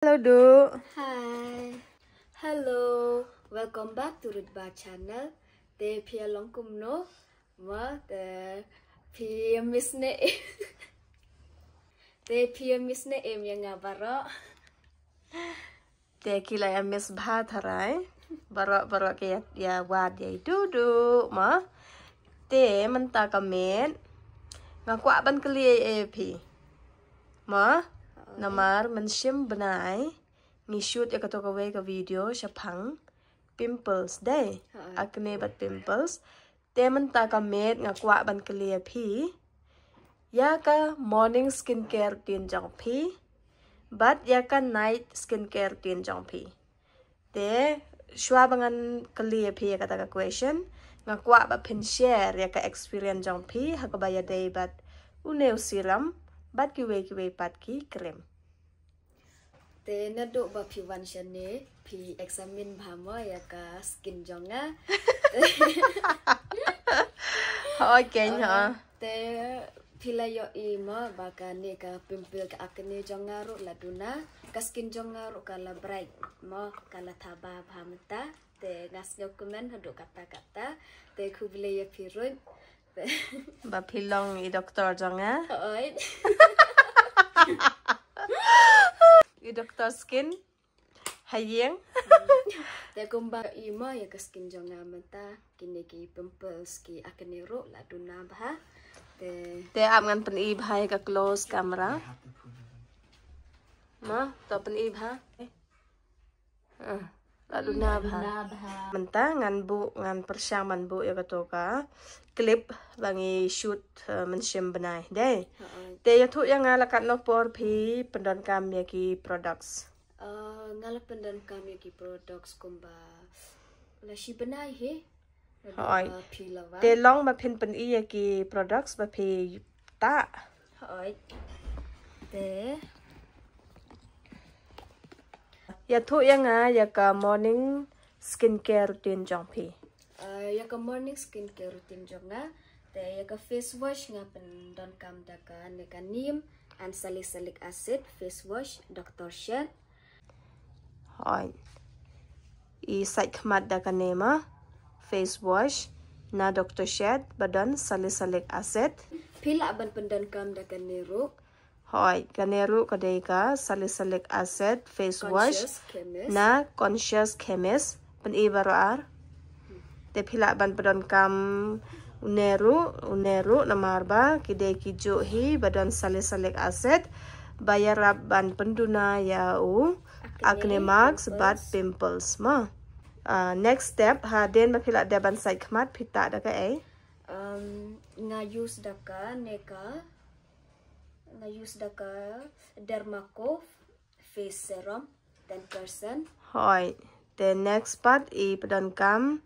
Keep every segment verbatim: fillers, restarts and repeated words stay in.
Hello, Du. Hi. Hello. Welcome back to Rutba channel. Te phi ïa long kumno? Mo, te phi ïa miss ne? Te phi ïa miss ne em ïa nga baroh? Te ki la ïa miss bha tharai. Baroh, baroh ki ïa, ïa wad ïa i Du Du, mo. Te mynta ka miet nga kwah ban kylli ei ei phi, mo. Namar mynshem bnai ngi shoot ïa kato kawei ka video shaphang pimples, dei. Acne bad pimples. Te mynta ka miet nga kwah ban kylli ïa phi ïa ka morning skincare routine jong phi bad ïa ka night skincare routine jong phi. Te shuwa ba ngan kylli ïa phi ïa kata ka question, nga kwah ba phin share ïa ka experience jong phi ha kaba ïadei bad une u serum bad kiwei kiwei pat ki cream. Te naduh ba phi wan shane phi examine bha mo ïa ka skin jong nga. Hooid, keiñ, ha. Te phi la ïohi mo ba kane ka pimple, ka acne jong nga ruh la duna, ka skin jong nga ruh ka la bright mo, ka la thaba bha mynta. Te nga sngew kmen haduh katta katta. Te khublei ïa phi ruh. Ba phi long i doktor jong nga. Hooid. I doktor skin ha ïing. Te kumba i mo ïa ka skin jong nga mynta, kine ki pimples, ki acne ruh la duna bha. Te, te ap ngan pyni bha ïa ka close camera. Ma, to pyni bha. Ah, la duna bha. Mynta ngan buh, ngan pyrshang ban buh ïa kato ka clip ba ngi shoot, eh, mynshem bnai, dei. Te ïathuh ïa nga la katno por phi pyndonkam ïa ki products? Ah, nga la pyndonkam ïa ki products kumba la shi bnai hi. Hooid. Te long ba phin pyni ïa ki products ba phi tah. Hooid. Te ïathuh ïa nga ïa ka morning skincare routine jong phi. Ah, ïa ka morning skincare routine jong nga, te ïa ka face wash nga pyndonkam da kane ka neem and salicylic acid face wash, Doctor Sheth. Hooid. I sait khmat da kane ma face wash na Doctor Sheth ba don salicylic acid. Phi lah ban pyndonkam da kane ruh. Hooid, kane ruh ka dei ka salicylic acid face wash na Conscious Chemist. Pyni baroh ar. Te phi lah ban pyndonkam une ruh, une ruh namar ba ki dei ki juh hi ba don salicylic acid ba ïarap ban pynduna ïa u acne marks bad pimples ma. Ah, next step, hadien ba phi lah dep ban sait khmat, phi tah da kaei? Um, nga use da kane ka, nga use da ka Dermaco face serum ten percent. Hooid. Te next pat i pyndonkam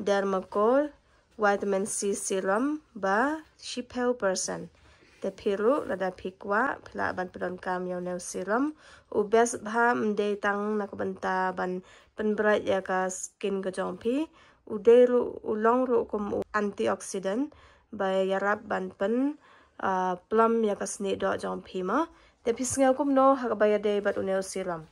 Dermaco vitamin C serum ba shiphew percent. Te phi ruh lada phi kwah phi lah ban pyndonkam ïa une u serum. U best bha ym dei tang na ka bynta ban pynbright ïa ka skin ka jong phi. U dei ruh, u long ruh kum u antioxidant ba ïarap ban pyn, ah, plum ïa ka snieh doh jong phi ma. Te phi sngew kumno ha kaba ïadei bad une u serum?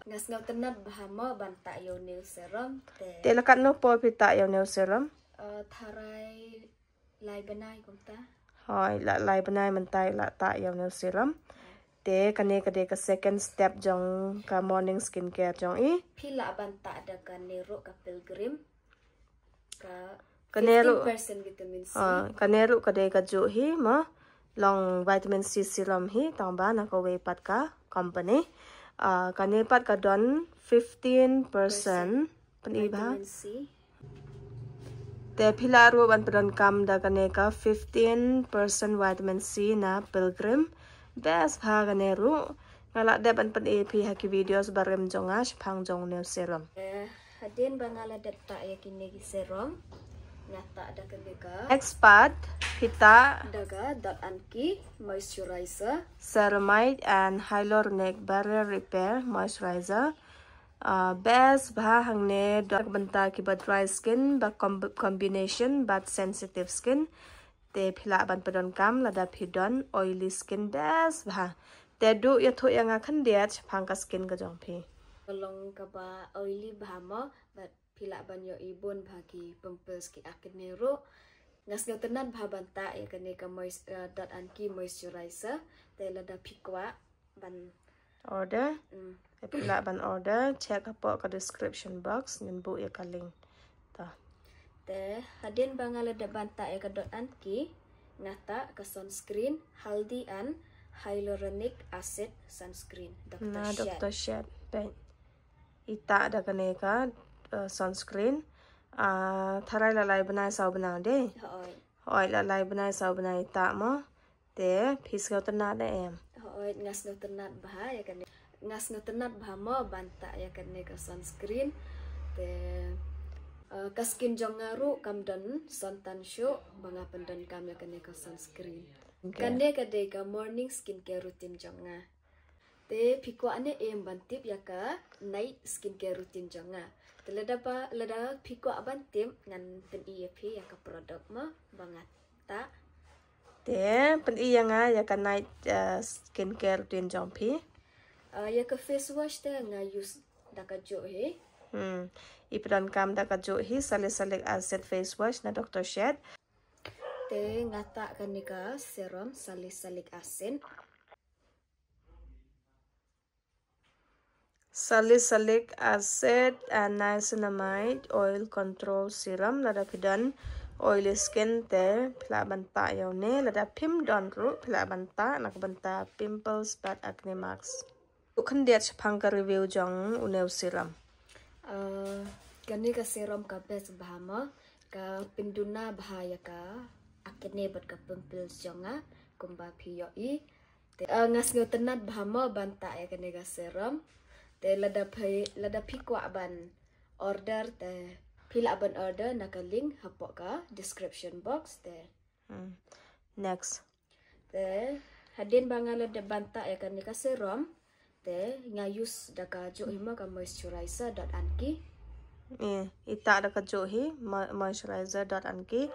Nga sngew tynnad bha mo ban tah ïa une u serum. Te, te la katno por phi tah ïa une u serum? Ah, tharai lai bnai kumta. Hooid, la lai bnai mynta i la tah ïa une u serum. Te kane ka dei ka second step jong ka morning skincare jong i. Phi lah ban tah da kane ruh ka Pilgrim. Ka kane ruh, fifteen percent vitamin C. Ah, kane ruh ka dei ka juh hi ma. Long vitamin C serum hi tang ba na kawei pat ka company. Ah, kane pat ka don fifteen percent. Pyni bha. Vitamin C. Te phi lah ruh ban pyndonkam da kane ka fifteen percent vitamin C na Pilgrim. Best bha kane ruh. Nga lah dep ban pyni phi ha ki videos barim jong nga shaphang jong une u serum. Eh, hadien ba nga la dep tah ïa kine ki serum, nga tah da kane ka. Next pat phi tah da ka Dot and Key moisturizer. Ceramide and Hyaluronic Barrier Repair Moisturizer. Ah, best bha hangne da ka bynta kiba dry skin, ba com-, combination bad sensitive skin. Te phi lah ban pyndonkam lada phi don oily skin, best bha. Te duh ïathuh ïa nga khyndiat shaphang ka skin ka jong phi. Ka long kaba oily bha mo, bad phi lah ban ïohi bun bha ki pimples ki acne ruh. Nga sngewtynnat bha ban tah ïa kane ka mois-, eh, Dot and Key moisturizer. Te lada phi kwah ban order. Mm. Te phi lah ban order, check hapoh ka description box, ngin buh ïa ka link. Ta. Te hadien ba nga la dep ban tah ïa ka Dot and Key, nga tah ka sunscreen Haldi and Hyaluronic Acid Sunscreen, Doctor Na Shed. Doctor Shed. Peit. I tah da kane ka, uh, sunscreen. Ah, tharai la lai bnai saw bnai de. Hooid. Hooid, la lai bnai saw bnai i tah mo. Te phi sngewtynnat da em? Hooid, nga sngewtynnat bha ïa kane. Nga sngewtynnat bha mo ban tah ïa kane ka sunscreen. Te, eh, ka skin jong nga ruh kam don sun tan shuh ba nga pyndonkam ïa kane ka sunscreen. Okay. Kane ka dei ka morning skincare routine jong nga. Te phi kwah ne em ban tip ïa ka night skincare routine jong nga? Te lada ba, lada phi kwah ban tip, ngan pyni ïa phi ïa ka product mo ba nga tah. Te pyni ïa nga ïa ka night, uh, skincare routine jong phi. Uh, ïa ka face wash te nga use da ka juh hi. Hmm. I pyndonkam da ka juh hi, salicylic acid face wash na Doctor Shed. Te nga tah kane ka serum salicylic acid. Salicylic acid and niacinamide oil control serum. Lada phi don oily skin te phi lah ban tah ïa une. Lada phim don ruh phi lah ban tah na ka bynta pimples bad acne marks. Duh khyndiat shaphang ka review jong une u serum. Uh, kane ka serum ka best bha mo, ka pynduna bha ïa ka acne bad ka pimples jong nga kumba phi ïohi. Te, ah, nga sngewtynnat bha mo ban tah ïa kane ka serum. Te lada phi, lada phi kwah ban order te phi lah ban order na ka link hapoh ka description box te. Hmm. Next. Te hadien ba nga la dep ban tah ïa kane ka serum. Te nga use da ka juh hi mo ka moisturizer Dot and Key. Eh, i tah da ka juh hi mo-, moisturizer Dot and Key.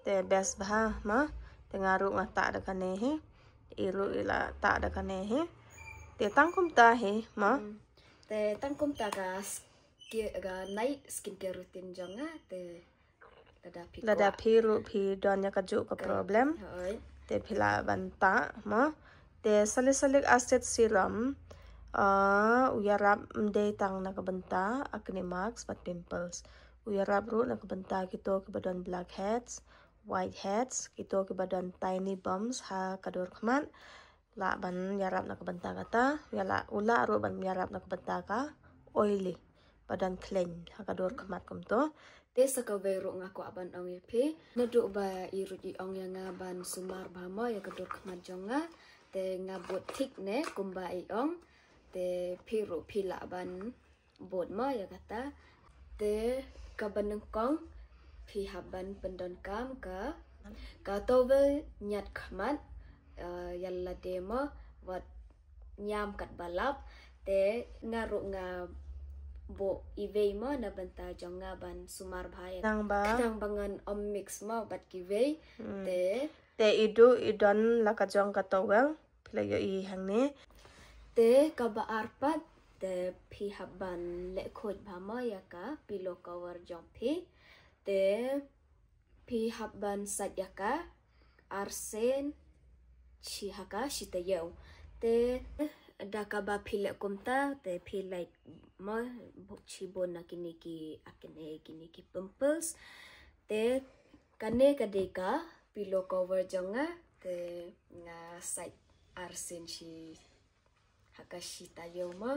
Te best bha mo. Te nga ruh nga tah da kane hi. I ruh i la tah da kane hi. Te tang kumta hi mo. Hmm. Te tang kumta ka ski-, ka night skincare routine jong nga te lada phi kwah. Lada phi ruh phi don ïa ka juh ka problem. Hooid. Te phi lah ban tah mo. Te salicylic acid serum, ah, u ïarap ym dei tang na ka bynta acne marks bad pimples. U ïarap ruh na ka bynta kito kiba don blackheads, whiteheads, kito kiba don tiny bumps ha ka dur khmat. Lah ban ïarap na ka bynta kata, u lah, u lah ruh ban ïarap na ka bynta ka oily ba don khleiñ ha ka dur khmat kumto. Te sa kawei ruh nga kwah ban ong ïa phi, naduh ba i ruh i ong ïa nga ban sumar bha mo ïa ka dur khmat jong nga, te nga bud thik ne kumba i ong, te phi ruh phi lah ban bud mo ïa kata. Te kaba nyngkong phi hap ban pyndonkam ka, ka towel ñiat khmat, eh, ïa lade mo wat ñiam katba lap. Te nga ruh nga buh iwei mo na bynta jong nga ban sumar bha ïa. Khnang ba, khnang ba ngan ym mix mo bad kiwei. Hmm. Te, te i duh i don la ka jong ka towel. Phi la ïohi hangne. Te kaba ar pat, te phi hap ban leh khuid bha mo ïa ka pillow cover jong phi. Te phi hap ban sait ïa ka arsien shi ha ka shi taïew. Te da kaba phi leh kumta, te phi lait mo buk shibun na kine ki acne, kine ki pimples. Te kane ka dei ka pillow cover jong nga, te nga sait arsien shi ha ka shi taïew mo.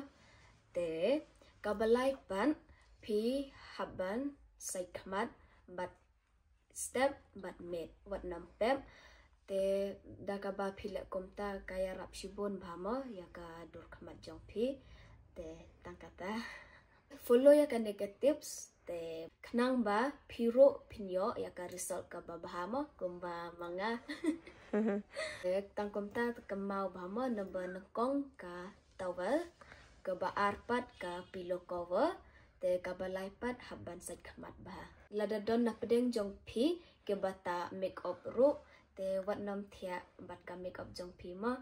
Te kaba lai pat phi hap ban sait khmat bad step bad miet wat nym pep. Te da kaba phi leh kumta ka ïarap shibun bha mo ïa ka dur khmat jong phi. Te tang kata. Follow ïa kane ka tips, te khnang ba phi ruh phin ïoh ïa ka result kaba bha mo kumba ma nga. Te tang kumta te kynmaw bha mo, naba nyngkong ka towel, kaba ar pat ka pillow cover, te kaba lai pat hap ban sait khmat bha. Lada don na pdeng jong phi kiba tah makeup ruh, te wat nym thiah bad ka makeup jong phi mo.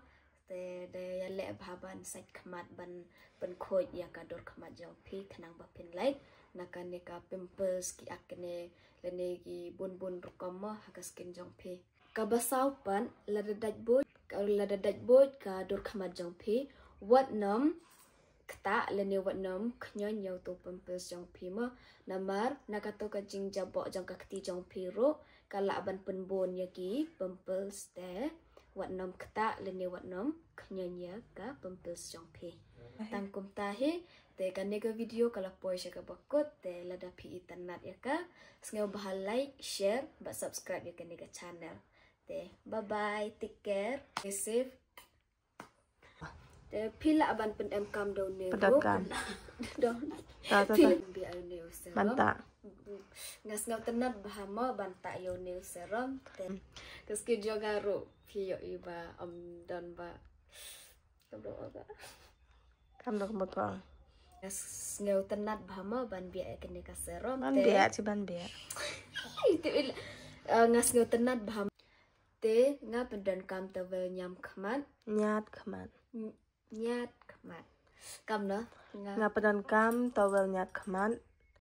Te da ïaleh bha ban sait khmat ban pynkhuid ïa ka dur khmat jong phi khnang ba phin lait na kane ka pimples ki acne lane ki bun bun rukom mo ha ka skin jong phi. Kaba saw pat, lada dait buit, lada dait buit ka dur khmat jong phi, wat nym ktah lane wat nym khñiot ïa uto pimples jong phi mo. Namar na kato ka jingjaboh jong ka kti jong phi ruh ka lah ban pynbun ïa ki pimples, te wat nym ktah lane wat nym khñiot ïa ka pimples jong phi. Tang kumta hi, te kane ka video ka la poi sha kaba kut, te lada phi itynnad ïa ka, sngewbha like, share bad subscribe ïa kane ka channel. Te bye bye, take care, stay safe. Te phi lah ban pyndem kam da une ruh. Pyndem kam. Phi lah ban bih ïa une u serum. Ban tah. Nga sngewtynnad bha mo ban tah ïa une u serum. Te ka skin jong nga ruh phi ïohi ba ym don ba. Kam don ba. Kam don kumto. Nga sngewtynnad bha mo ban bih ïa kane ka serum. Ban bih, shi ban bih. Ai, te nga sngewtynnad bha mo. Te nga pyndonkam towel ñiat khmat. Ñiat khmat. Ñiat khmat. Kam noh? Nga pyndonkam towel ñiat khmat.